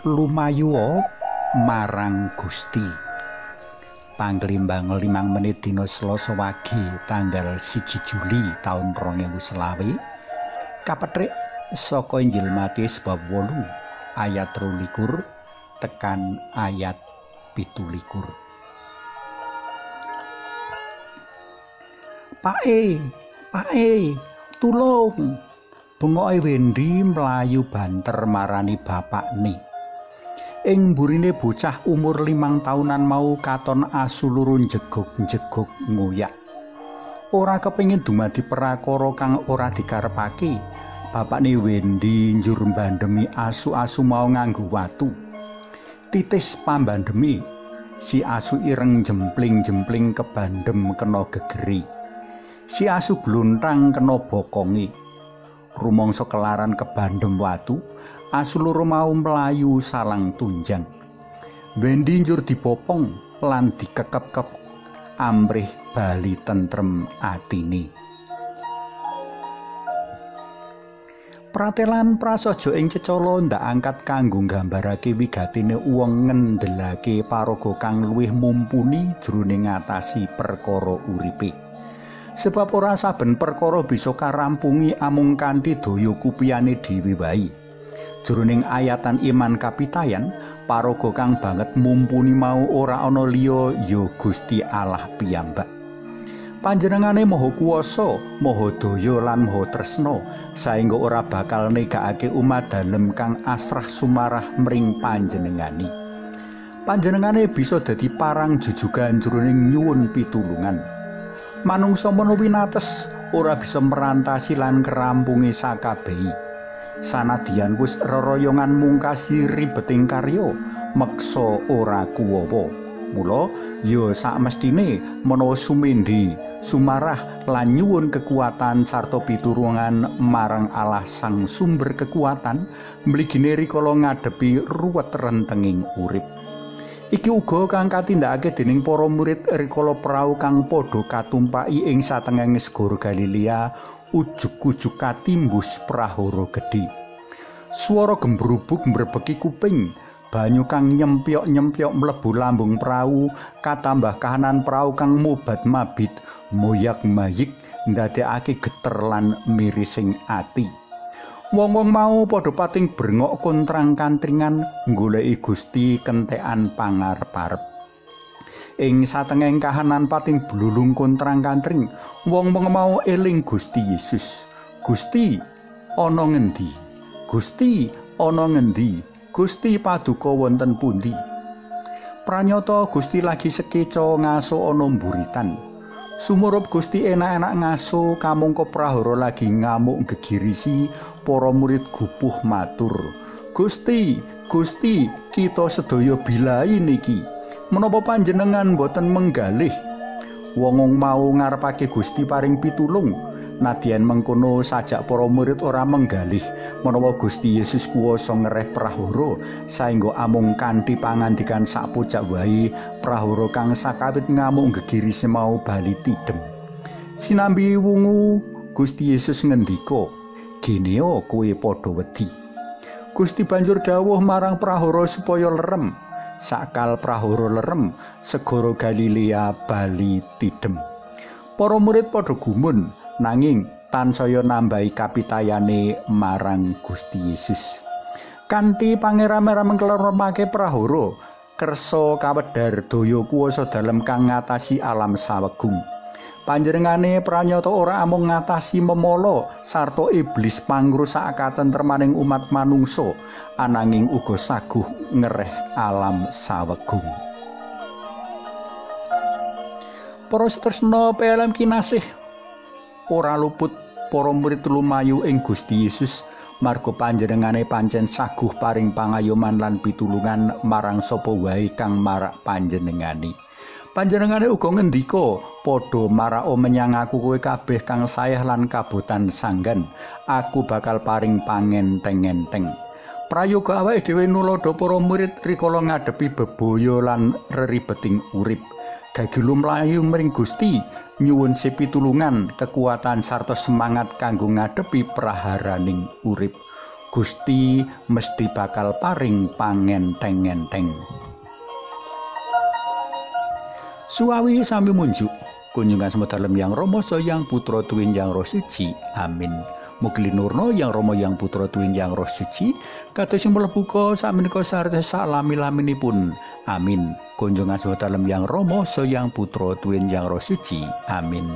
Lumayuwa marang Gusti. Panglimbang 5 menit dina Selasa wage tanggal 1 Juli taun 2020 kapethik saka Injil Matius bab 8 ayat 23 tekan ayat 27. Pae, pae, tulung. Bengoke Wendi mlayu banter marani bapakne. Ing mburine bocah umur 5 taunan mau katon asu loro njegog-njegog ngoyak. Ora kepengin dumadi prakara kang ora dikarepake, bapakne Wendi njur mbandhemi asu-asu mau nganggo watu. Titis pambandhemi, si asu ireng jempling-jempling kebandhem kena gegeri. Si asu glontang kena bokonge. Rumangsa kelaran kebandhem watu, asu loro mau mlayu salang tunjang. Wendi njur dibopong lan dikekep-kep amrih bali tentrem atine. Pratelan prasaja ing cecala ndak angkat kanggo nggambarake wigatine wong ngendelake paraga kang luwih mumpuni jroning ngatasi perkara uripe. Sebab ora saben perkara bisa karampungi amung kanthi daya kupiyane dhewe wae. Jroning ayatan iman kapitayan, paraga kang banget mumpuni mau ora ana liya ya Gusti Allah piyambak. Panjenengane maha kuwasa, maha daya lan maha tresna, saengga ora bakal negakake umat dalem kang asrah sumarah mring panjenengane. Panjenengane bisa dadi parang jujugan jroning nyuwun pitulungan. Manungsa menawi nates ora bisa merantasi lan kerampungi sakabehi. Sanadyan wis reroyongan mungkasi ribeting karya, meksa ora kuwawa. Mula ya sakmestine menawa sumendhi, sumarah lan nyuwun kekuatan sarta piturungan marang Allah sang sumber kekuatan, mligine rikala ngadepi ruwet rentenging urip. Iki uga kang katindakake dening para murid rikala prau kang padha katumpaki ing satengahing segara Galilea ujug-ujug katimbus prahara gedhe. Swara gembrubuk mbrebeki kuping, banyu kang nyempyok-nyempyok mlebu lambung prau, katambah kahanan prau kang mobat-mabit, moyak-mayik ndadekake geter lan mirising ati. Wong-wong mau padha pating brengok kontrang-kantringan nggoleki Gusti kentekan pangarep-arep. Ing satengahing kahanan pating blulung kontrang-kantring, wong-wong mau eling Gusti Yesus. Gusti, ana ngendi? Gusti, ana ngendi? Gusti paduka wonten pundi? Pranyata Gusti lagi sekeca ngaso ana mburitan. Sumurup Gusti enak-enak ngaso kamangka prahara lagi ngamuk gegirisi, para murid gupuh matur, "Gusti, Gusti, kita sedaya bilai niki. Menapa panjenengan boten menggalih?" Wong-wong mau ngarepake Gusti paring pitulung. Nadyan mengkono sajak para murid ora menggalih menawa Gusti Yesus kuwasa ngereh prahara saengga amung kanthi pangandikan sakpojak wae prahara kang sakawit ngamuk gegirisi mau bali tidem. Sinambi wungu Gusti Yesus ngendika, "Geneo kowe padha wedi." Gusti banjur dawuh marang prahara supaya lerem. Sakal prahara lerem, segara Galilea bali tidem. Para murid padha gumun, nanging tansaya nambahi kapitayane marang Gusti Yesus. Kanthi pangeram-eram ngleremake prahara, kersa kawedhar daya kuwasa dalem kang ngatasi alam sawegung. Panjenengane pranyata ora amung ngatasi memala sarta iblis pangrusak katentremaning umat manungsa, ananging uga saguh ngereh alam sawegung. Para tresna PLM kinasih, ora luput para murid lumayu ing Gusti Yesus marga panjenengane pancen saguh paring pangayoman lan pitulungan marang sapa wae kang marak panjenengane. Panjenengane uga ngendika, "Padha marako menyang aku kowe kabeh kang sayah lan kabotan sanggan, aku bakal paring pangenteng-enteng." Prayoga awake dhewe nuladha para murid rikala ngadepi bebaya lan reribeting urip. Gagi lumlayu mring Gusti nyuwun pitulungan, kekuatan sarta semangat kanggo ngadepi praharaning urip. Gusti mesti bakal paring pangenteng-enteng. Suawi sami munjuk kunjungan asma dalem Yang Rama Yang Putra tuwin Yang Roh Suci. Amin. Mugi linurna Yang Rama Yang Putra tuwin Yang Roh Suci kados sing mlebu buka sakmenika sarta salami-laminipun. Amin. Kunjungan asma dalem Yang Rama Yang Putra tuwin Yang Roh Suci. Amin.